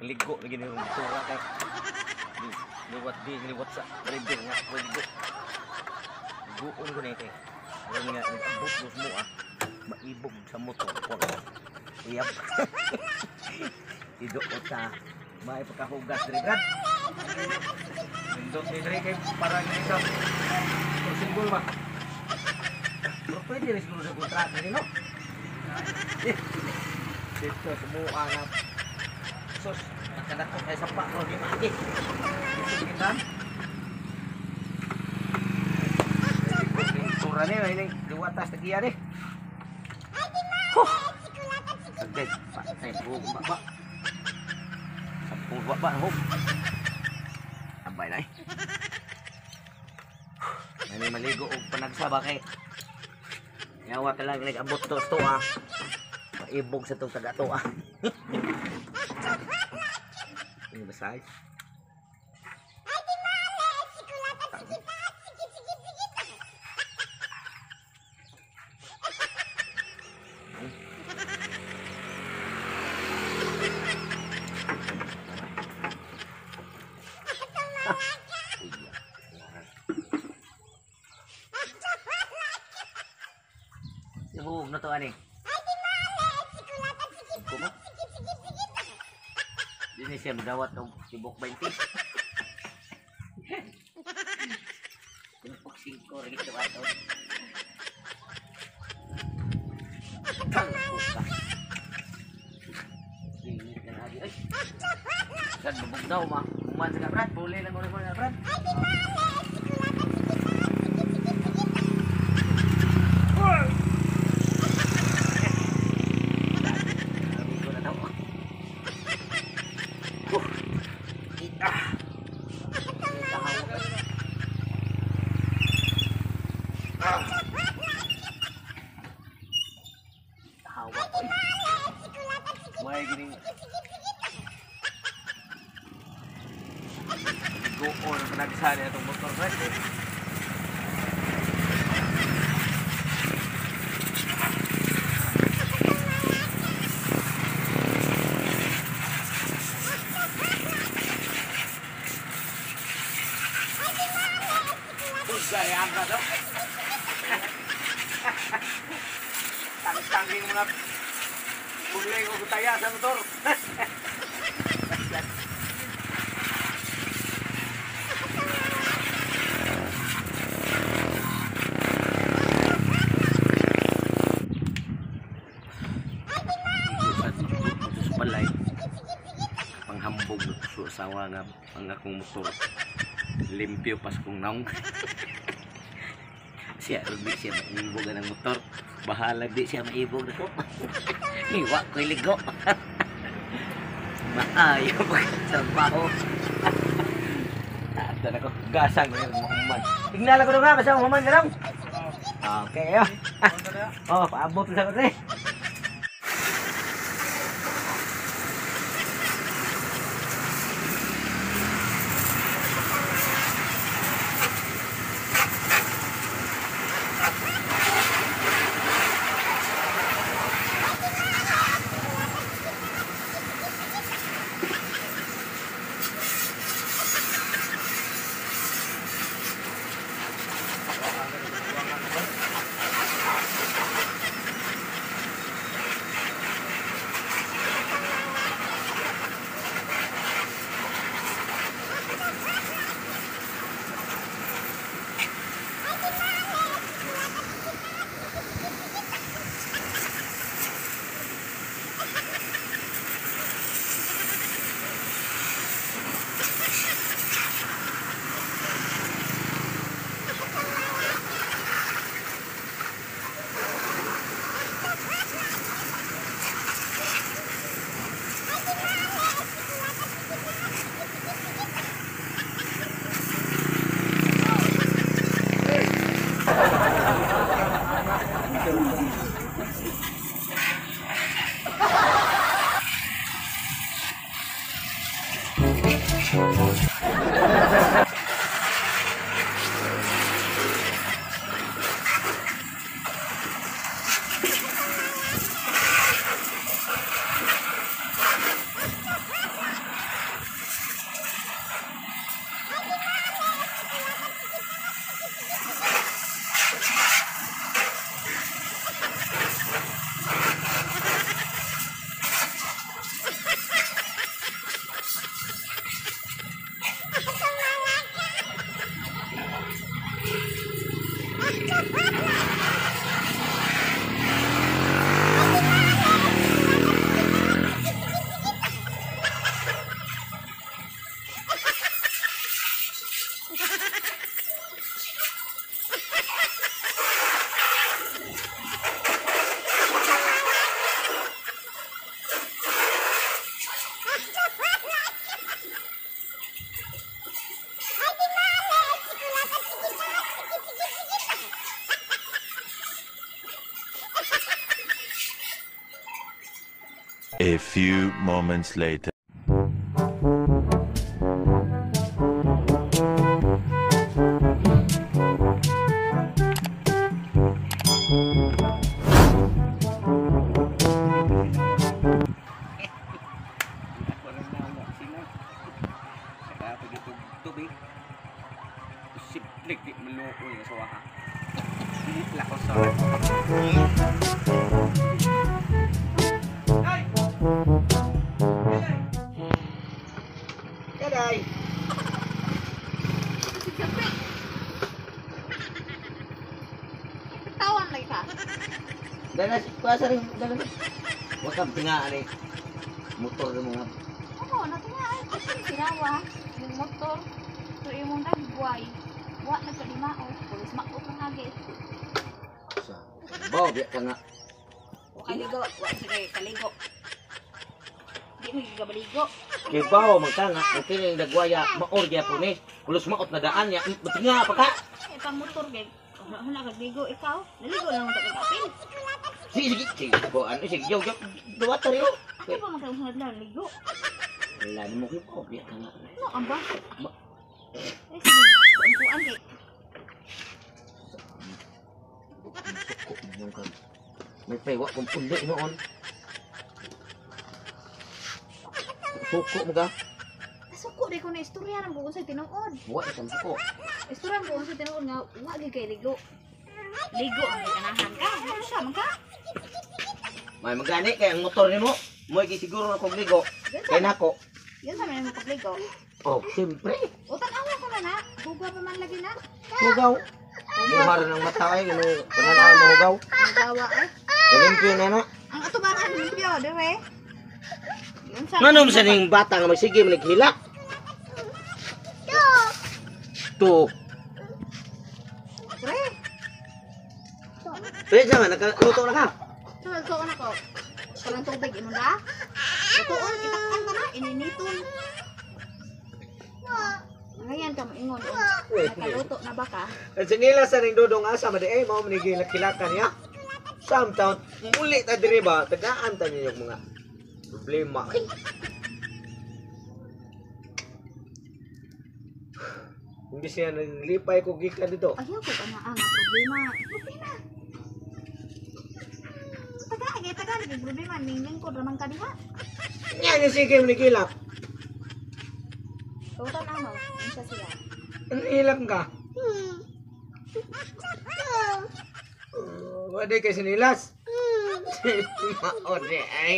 Ligo lagi ni motor kay. Liwat di liwat sa driver nga ligo. Guon ko ni kay. Aron nga nag-abot mo ah. Maibog sa motor ko. Uyab. Iduot ta. May pagkahugas diri Brad. Nindot ni diri kay para ni sa single ba. Pero pwede rin siguro sa kontrata rin, no? Dito sa mua na sus, nakadako kay sa pa, no, di maagi. Dito kita. Tura ni, ini diwatas tagiya ni. Huh! Sagay, patay, buhok baba. Sampung baba, hop. Abay na eh. Nani maligo og panagsaba kay. Yawa ka lang nag-abot to to ah. Maibog sa tong taga to ah. Ini basay. Hug na to ani. Kuma? Dini siya madawat og tibok 20. Tibok 5 ra gid ato. Tang puta. Dini ka na agi. Ay. Sad bubog daw ma. Human sa Brad, buli lang ko na Brad. May gining go on panagsari atong motor Brad. Gayaan ka daw. Tangtangin mga buling o taya sa motor. Palay panghambog sa asawa nga ang akong motor limpyo pas kong naong. Siya di siya maibog ng motor, bahala di siya maibog nako. Iwa ko'y ligo. Maayo pagtrabaho. Ato na ko gasang ko yung mahuman. Tingnan ko nga basta mahuman ka lang. Okay ayo. Oh, paabot sa ko dre. A few moments later. Ako lang na mo sila. Saka pag ito tubig. Siblik di maluoy nga sawa ha. Lako sa. Ay! Kaday. Tawan lagi ka. Dala si kuasa rin, dala. Wa kang tingaan eh. Motor mo nga. Oo, natinga ay kasi sirawa yung motor. So imong dagway. Wa nagkalimao, pulis maot ng agi. Sa. Baw biya ka nga. Wa kay ligo, wa sa kay kaligo. Di mo gigabaligo. Kay baw man ka nga, ang kini dagwaya maor gyapon ni. Pulos maot na daan niya. Tinga pa ka. Eh pang motor kay wala na kagligo ikaw. Naligo lang ta kag apil. Sige, sige, sige. Ko ano sige, yo, yo. Duwat ta rin. Ako pa man kay lang ligo. Wala ni mo kay baw biya ka nga. No, ang ba? Ma- Eh sige, kuan kay Suko mo ka. May paywa kong pundi noon. Suko mo ka. Suko di ko na istorya nang kung sa tinuod. Wa isang suko. Istorya ko sa tinuod nga wa gyud kay ligo. Ligo ang ganahan ka. Ano siya man ka? May magani kay ang motor nimo. Mo'y gisiguro na kong ligo. Kay nako. Yun sa may mo pagligo. Oh, siyempre. Utan awa ko na na. Hugaw pa man lagi na. Hugaw. Muhar ng mata ay ano, tanan mo hugaw. Nagawa eh. Nalimpyo na na. Ang atubangan limpyo, dire. Yun sa Nganom sa ning bata nga magsige maghilak. To. Pre. Pwede nga nakaluto na ka. So, nagsuon ako. Kanang tubig imo na. Lutuon itakan ka na ininiton. Ngayon ka moingon. Nakaluto na ba ka? Ang sinila sa ning dudong asa man di ay mao man gilak-kilakan niya. Samtown muli ta diri ba tagaan ta ninyo mga problema. Ay. Hindi siya naglipay ko gikan dito. Ayaw ko ka na ang problema. Problema. Taga, agay taga, naging problema. Ninglingkod raman ka diha. Nya ni sige man gilak. Tutan ano, unsa sila. Ang ilak ka. Wala kay sinilas. Mao di ay.